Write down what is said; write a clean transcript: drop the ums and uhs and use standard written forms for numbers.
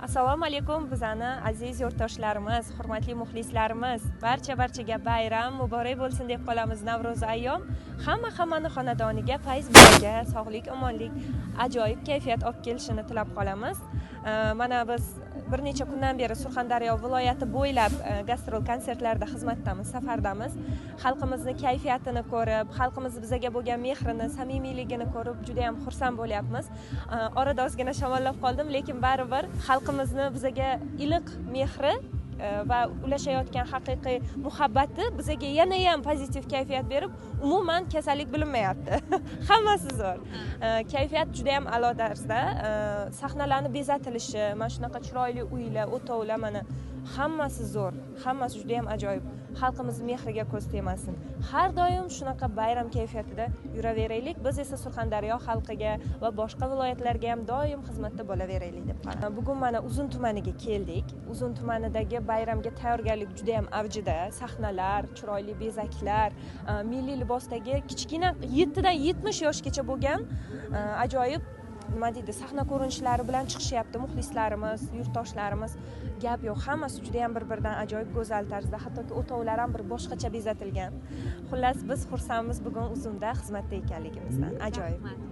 Assalomu alaykum, bizani aziz yurtdoshlarimiz, hurmatli muxlislarimiz, barcha barchaga bayram muborak bo'lsin deb qolamiz. Navro'z ayyom hamma hammani xonadoniga fayz, baraka, sog'lik, omonlik, ajoyib kayfiyat olib kelishini tilab qolamiz. Mana biz bir necha kundan beri Surxondaryo viloyati bo'ylab gastrol konsertlarda xizmatdamiz, safardamiz. Xalqimizni kayfiyatini ko'rib, xalqimiz bizaga bo'lgan mehrini, samimiyligini ko'rib juda ham xursand bo'lyapmiz. Orada ozgina shamollab qoldim, lekin baribir xalqimizni bizaga iliq mehri va ulashayotgan haqiqiy muhabbati bizaga yanayam pozitiv kayfiyat berib, umuman kasallik bilinmayapti. Hammasi zo'r. Kayfiyat juda ham a'lo tarzda. Sahnalarni bezatilishi, mana shunaqa chiroyli uylar, o'tovlar, mana hammasi zo'r, hammasi juda ham ajoyib. Xalqimiz mehriga ko'z tegmasin. Har doim shunaqa bayram kayfiyatida yuraveraylik. Biz esa Surxondaryo xalqiga va boshqa viloyatlarga ham doim xizmatda bo'laveraylik deb qolaman. Bugun mana Uzun tumaniga keldik. Uzun tumanidagi bayramga tayyorgarlik juda ham avjida. Sahnalar, chiroyli bezaklar, milliy libosdagi kichkina 7 dan 70 yoshgacha bo'lgan ajoyib, nima deydi, sahna ko'rinishlari bilan chiqishyapti muxlislarimiz, yurtdoshlarimiz. Gap yo'q, hammasi juda ham bir-biridan ajoyib go'zal tarzda, hattoki o'tovlar ham bir boshqacha bezatilgan. Xullas, biz xursandmiz bugun Uzunda xizmatda ekanligimizdan. Ajoyib.